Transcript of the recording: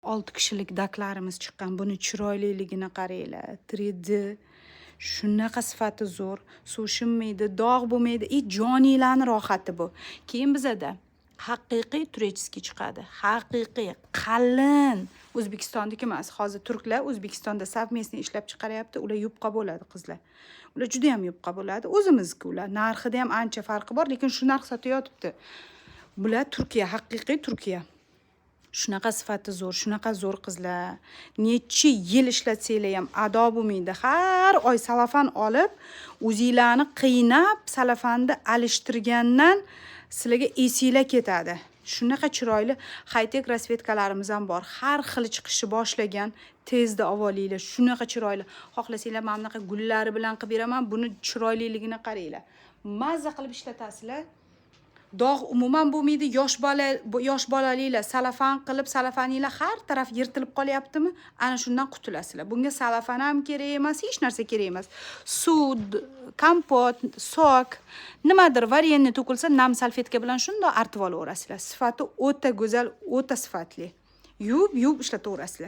Olti kishilik daklarimiz chiqqan. Buni chiroyliligini qaranglar, 3D, shunaqa sifati zo'r, suv shimmaydi, dog' bo'lmaydi и joninglarni rohati bu. Keyin bizada haqiqiy турецкий chiqadi, haqiqiy qalin, O'zbekistonniki emas. Hozir turklar O'zbekistonda совместный ishlab chiqaryapti. Ular yupqa bo'ladi, qizlar, ular judayam yupqa bo'ladi. O'zimizniki ular, narxida ham ancha farqi bor, lekin shu narx sotayotibdi. Bular Turkiya, haqiqiy Turkiya. Shunaqa sifati zo'r, shunaqa zo'r, qizlar, necha yil ishlatsanglar ham ado bo'lmaydi. Har oy salafan olib, o'zinglarni qiynab salafanni alishtirgandan sizlarga esinglar ketadi. Shunaqa chiroyli хай-тек расцветка larimiz ham bor, har xil chiqishni boshlagan. Tezda olinglar, shunaqa chiroyli. Xohlasanglar, mana bunaqa gullari bilan qilib beraman. Buni chiroyliligini qaranglar, mazza qilib ishlatasizlar, dog' umuman bo'lmaydi. Yosh bola, yosh bolaliklar salafan qilib, salafaninglar har taraf yirtilib qolyaptimi, ana shundan qutulasizlar. Bunga salafan ham kerak emas, hech narsa kerak emas. Suv, kompot, сок, nimadir, варенье to'kilsa, nam salfetka bilan shundoq artib olaverasizlar. Sifati o'ta go'zal, o'ta sifatli, yuvib yuvib ishlataverasizlar.